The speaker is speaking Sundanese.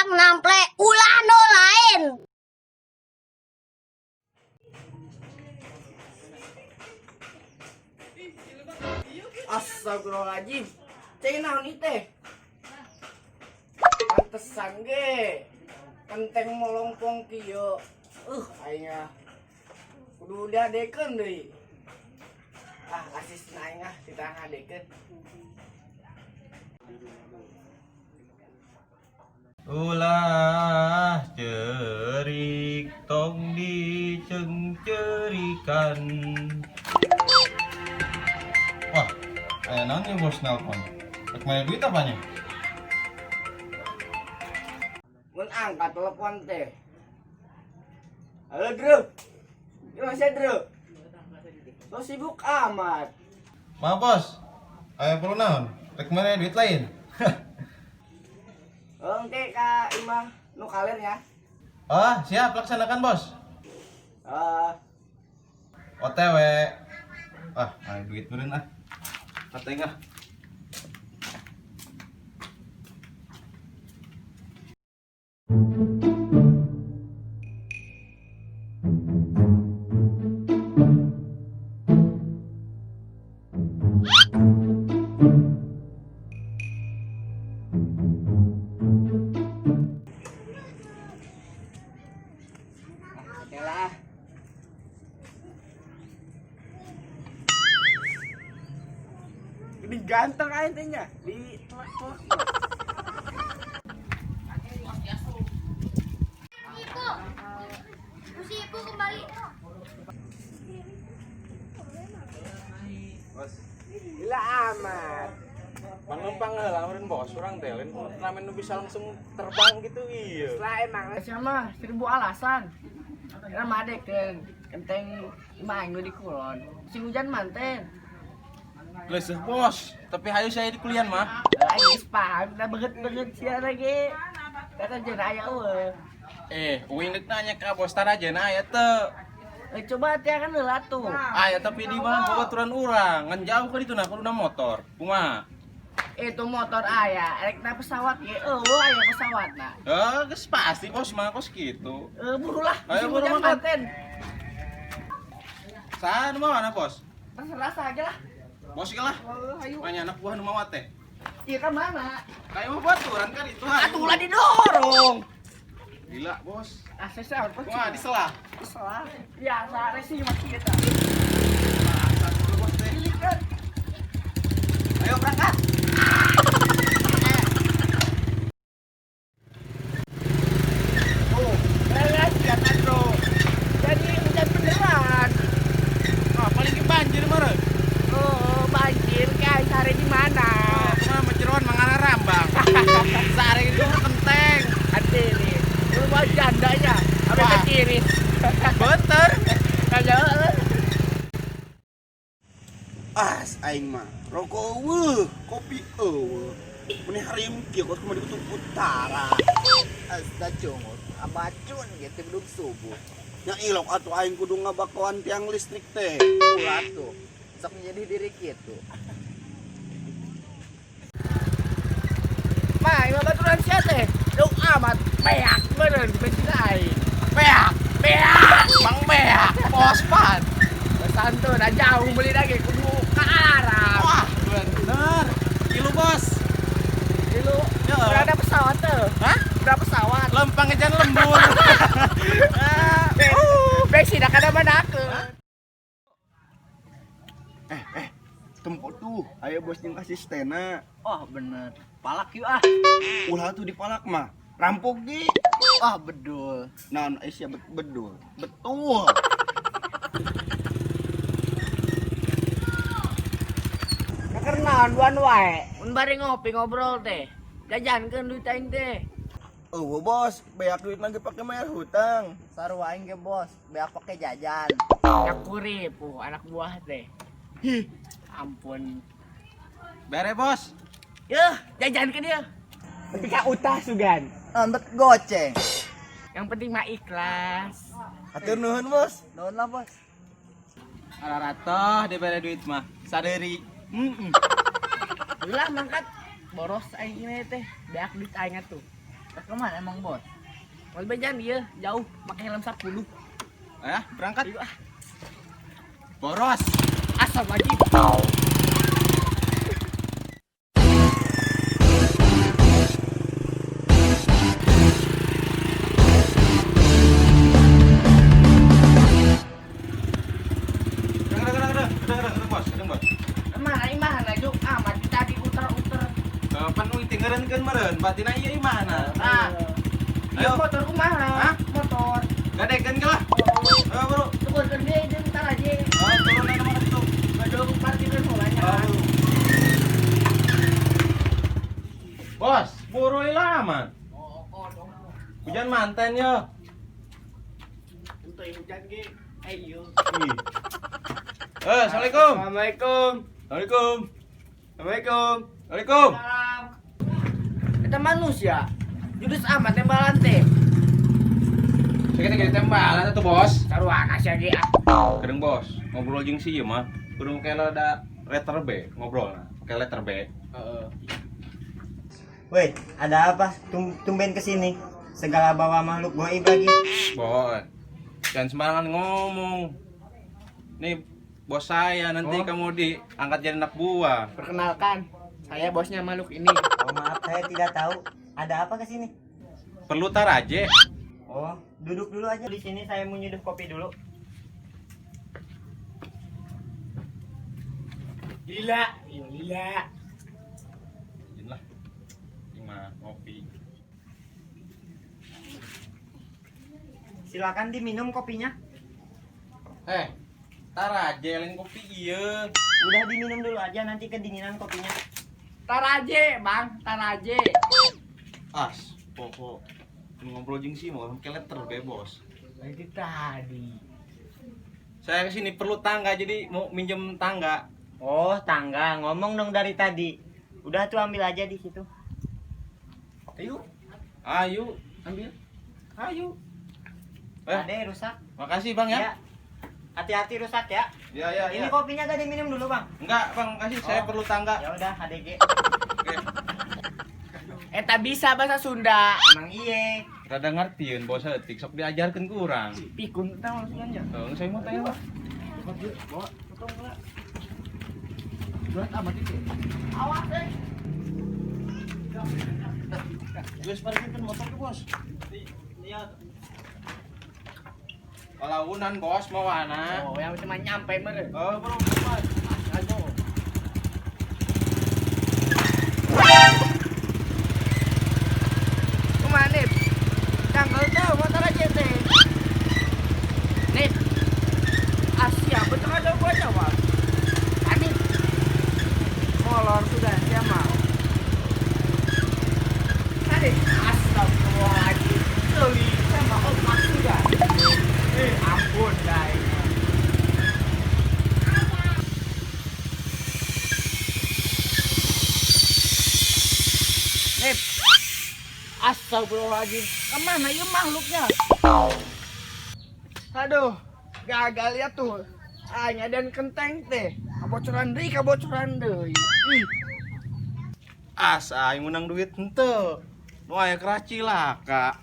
Hayang nample ulah nu lain. Astagfirullahaladzim. Cai naon ieu teh? Pantesan ge. Kenteng molongpong kieu. Aing ah. Kudu diadekeun deui. Ah, asis aing ah, kita ngadekeun. Ulah cerik tong diceungceurikan. Wah, aya naon nih bos nelpon? Rek mere duit apanya? Mun angkat telepon teh. Halo, Bro. Gimana sih, Bro? So sibuk amat. Maaf bos, aya perlu naon? Rek mere duit lain? Engke ka imah nu kaler ya. Ah, siap laksanakan bos. Ah, OTW. Ah, aya duit meureun ah. Kateng ah. Oke lah. Ini ganteng aja teh nya. Di telak-telak. Ibu. Gusi Ibu kembali. Bos, Gila amat. pangnumpang heula meureun bos, urang teh lain ramen nu bisa langsung terbang gitu iya. Lah emang siapa seribu alasan. Karena madekeun kenteng imah aing nu di kulon. Sing hujan manten. Geus bos, tapi hayu saya di kuliah mah. Lah aing geus paham da beget-beget sia lagi. Kata jeung aya eueuh. Eh, uing deuk nanya ka bos tarajena aya teu. Eh, coba teh kan heula tuh. Aya tapi di mah babaturan urang, ngan jauh ka ditu nah kuduna motor. Kumaha? Itu motor aya, erek na pesawat ge eueuh aya pesawatna. Eh, geus pasti bos mah kos kitu. Eh, buru lah, Ayo, musim buru hujan makan. manten. Saha nu mawana bos? Terserah saja lah. Bos ge lah. Oh, ayo. Banyak anak buah nu mawa teh. Iya kan mana? Kayak mah baturan kan itu hayu. Atuh lah didorong. Gila, bos. Ah, saya apa Kumaha diselah? Salah. Biasa resi mah kita. Bangsat lu, bos teh. Pilihkan. Ayo berangkat. Oh, beres ya kan, Bro. Jadi hujan beneran. Ah, paling ke banjir meureun. Oh, banjir kayak sare di mana? Kumaha menjeroan mangana rambang. Sare itu kenteng. Ate nih. Rumah jandanya, apa Wah. keciris. Beter. Kayak As aing mah rokok eueuh, kopi eueuh. Meni harim kieu kos kumaha di kutub utara. Asta cungut, abacun gitu bedug subuh. Nya ilok atuh aing kudu ngabakoan tiang listrik teh. Ulah tuh, sok menjadi diri gitu. Mah, imah baturan sia teh. Jauh amat, beak bener bensin aing. Beak, beak, Bang beak, bos pan. Santun aja jauh beli lagi kudu ke Arab. Wah, bener. Kilu bos. Dulu Ya. udah ada pesawat tuh. Hah? Udah pesawat. Lempang ejan lembur. Bensin kada mana aku. Tempo tuh, aya bos jeung asistena. Oh bener, palak yuk ah. Ulah tuh dipalak mah. Rampok di. Ah bedul. Naon Aisyah bedul. Betul. Kenaon duan wae. Mun bari ngopi ngobrol teh. Jajankeun duit aing teh. Eueuh bos, beak duit lagi pakai bayar hutang. Sarua aing ge bos, beak pake jajan. Nyakurip, anak buah teh. Hih, ampun. Bere bos. Yeuh, jajankeun yeuh. Penting ka utah sugan. Ambet goceng. Yang penting mah ikhlas. Hatur nuhun bos. Nuhun lah bos. Araratoh dibere duit mah. Saderi. Heeh. Ulah mangkat boros aing ini teh. Beak duit aing atuh. Kemana emang bos? Mau bejan ieu jauh make helm 10. Eh, berangkat. Ayo ah. Boros. Asal wajib. Kadang, bos, kadang, bos. Mana imahna juk amat tadi uter-uter. Pan nu tinggarankeun meureun, batina ieu imahna. Nah, Ayo. ieu motor kumaha? Hah? Motor. Gadekeun ke lah. Ayo, bro. Tunggu dia ntar aja. Oh, turun aja nomor itu. Badung parkiran mulanya. Bos, buru lama. Hujan manten yo. Untuk hujan ge. Ayo. Eh, assalamualaikum. Assalamualaikum. Assalamualaikum. Assalamualaikum. Assalamualaikum. Salam. Kita manusia. Judes amat tembalan teh. Saya kita tembalan tuh, Bos. Saruana sia ge ah. Kadang bos, ngobrol jeung si ieu mah, kudu make ada letter B, ngobrol nah, pakai letter B. Heeh. Woi, ada apa? Tumben kesini. Segala bawa makhluk goib lagi. Bos, jangan sembarangan ngomong. Nih bos saya nanti Oh. kamu diangkat jadi anak buah. Perkenalkan, saya bosnya makhluk ini. Oh maaf, saya tidak tahu. Ada apa kesini? Perlu taraje. Oh, duduk dulu aja di sini. Saya mau nyeduh kopi dulu. Lila, iya lila. Izin lah. Ini mah kopi. Silakan diminum kopinya. Eh, taraje lain kopi iya. Udah diminum dulu aja, nanti kedinginan kopinya. Taraje, Bang, taraje. As, pokok ngobrol jeung si mau pakai letter B, bos. Lagi tadi. Saya kesini perlu tangga, jadi mau minjem tangga. Oh, tangga. Ngomong dong dari tadi. Udah tuh ambil aja di situ. Ayo. Ayo, ambil. Ayo. Eh, Ada rusak. makasih Bang ya. Ya. Hati-hati rusak ya. Ya, ya, Ini ya. kopinya gak diminum dulu, Bang. Enggak, Bang, makasih. Saya Oh. perlu tangga. Ya udah, HDG. Oke. Eta bisa bahasa Sunda. Emang iye. Rada ngertiin bos eutik sok diajarkeun ku urang. Pikun tah langsung aja. Heeh, saya mau tanya, Pak. Bawa, potong lah. Berat amat itu. Awas eh. Geus parkirkeun motor ke, Bos. Iya. Walaunan, Bos, mawana. Oh, yang cuma nyampe mere. Oh, bro, Bos. Aduh. Kemana, Nip? Tanggal tuh, motor aja teh. Nip. Asia, betul ada gua jawab. Ani. Molor sudah siapa? Tadi astagfirullahaladzim. Seli sama opak sudah. Eh, ampun guys. Nip. Astagfirullahaladzim. Kemana ya makhluknya? Aduh, gagal ya tuh. Hanya dan kenteng teh. Kabocoran deui, kabocoran deui. Ih, As, aing menang duit henteu. Nu aya kerah cilaka.